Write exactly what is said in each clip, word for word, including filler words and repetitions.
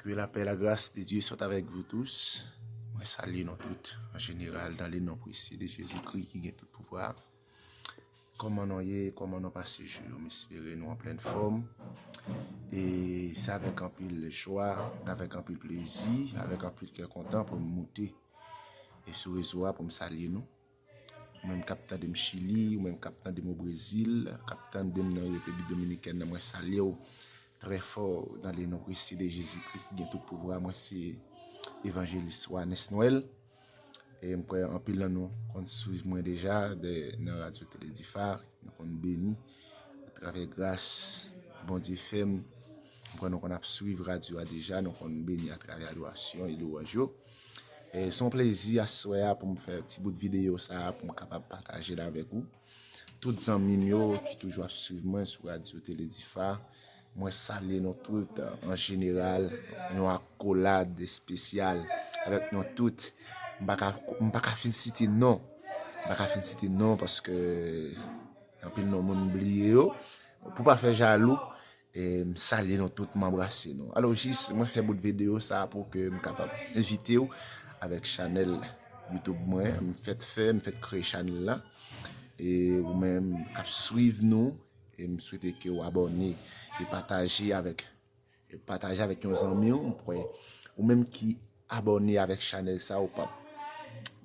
Que la paix et la grâce de Dieu soient avec vous tous. Mwen salye nou tout, an jeneral, dans le nom précieux de Jésus-Christ ki gen tout pouvwa. Kòman nou ye? Kòman nou pase jou yo? M espere nou an plèn fòm. E se avèk anpil jwa, avèk anpil plezi, avèk anpil kè kontan pou m moute e sou rezo a pou m salye nou. Ou menm k ap tande m Chili, ou menm k ap tande m o Brezil, k ap tande m nan Repiblik Dominikèn nan, mwen salye w trè fò dans le nom précieux de Jésus-Christ ki gen tout pouvwa. Mwen se Evanjelis Wanès Nwèl. E m kwè anpil nan nou konn swiv mwen deja de, nan Radyo Tele Difa, nou konn beni atravè gras Bondye fè m. M kwè nou konn ap swiv radyo a deja, nou konn beni atravè adorasyon e lwanj yo. E se yon plezi aswè a pou m fè ti bout videyo sa a, pou m kapab pataje l avèk ou. Tout zanmi m yo ki toujou ap swiv mwen sou Radyo Tele Difa, mwen salye nou tout an jeneral, yon akolad espesyal avèk nou tout. M pa ka, m pa ka fin site non. M pa ka fin site non paske anpil non moun m bliye yo. Pou pa fè jalou, e m salye nou tout, m anbrase nou. Alò, jis mwen fè bout videyo sa a pou ke m kapab envite w avèk chanèl YouTube mwen. M fèt fè, m fèt kreye chanèl la. E ou menm k ap swiv nou, e m swete ke w abòne e pataje avèk, e pataje avèk yon zanmi w. M kwè ou menm ki abòne avèk chanèl sa, ou p ap,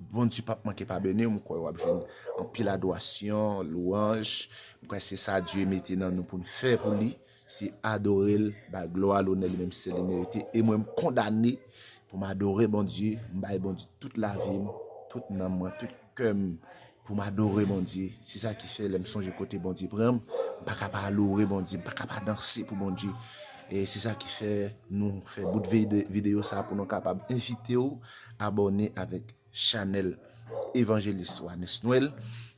Bondye p ap manke pa beni w. M kwè w ap jwenn anpil adorasyon, lwanj. M kwè se sa Dye mete nan nou pou n fè pou li. Se adore l, bay glwa, lonè li menm sèl li merite. E mwen, m kondane pou m adore Bondye, m bay Bondye tout lavi m, tout nanm mwen, tout kè m, pou m adore Bondye. Se sa ki fè, lè m sonje kote Bondye pran m, m pa ka pa adore Bondye, m pa ka pa danse pou Bondye. E se sa ki fè nou fè bout vide-, videyo sa a pou nou kapab envite w abòne avèk chanèl Evanjelis Wanès Nwèl.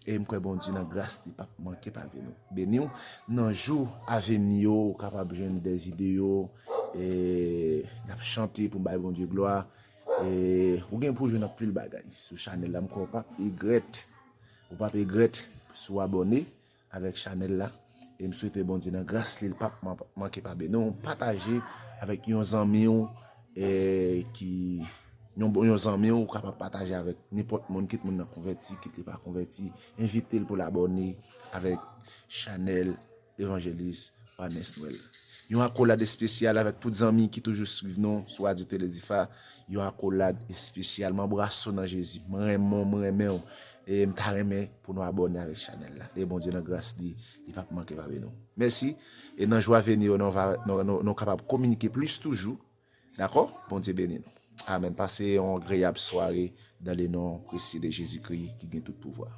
E m kwè Bondye nan gras li p ap manke pa beni w. Beni w. Nan jou a vini yo, ou kapab jwenn de videyo, e n ap chante pou bay Bondye glwa. E ou gen pou jwenn anpil bagay sou chanèl la. M kwè w p ap egrèt, ou p ap egrèt si w abòne avèk chanèl la. E m swete Bondye nan gras li, l p ap man-, manke pa beni w. Pataje avèk yon zanmi w, e ki, yon, yon zanmi w, ou kapab pataje avèk nenpòt moun, kit moun nan konvèti, kit li pa konvèti. Envite l pou l abòne avèk chanèl Evanjelis Wanès Nwèl. Yon akolad espesyal avèk tout zanmi ki toujou swiv nou sou Radyo Tele Difa. Yon akolad espesyal. M anbrase w nan Jezi. M renmen w, m renmen w. E m ta renmen pou nou abòne avèk chanèl la. E Bondye nan gras li, li p ap manke pa beni w. Mèsi. E nan jou a vini yo, nou va, nou, nou, nou kapab kominike plis toujou. Dakò? Bondye beni nou. Amèn. Pase yon agreyab sware dans le nom précieux de Jésus-Christ ki gen tout pouvwa.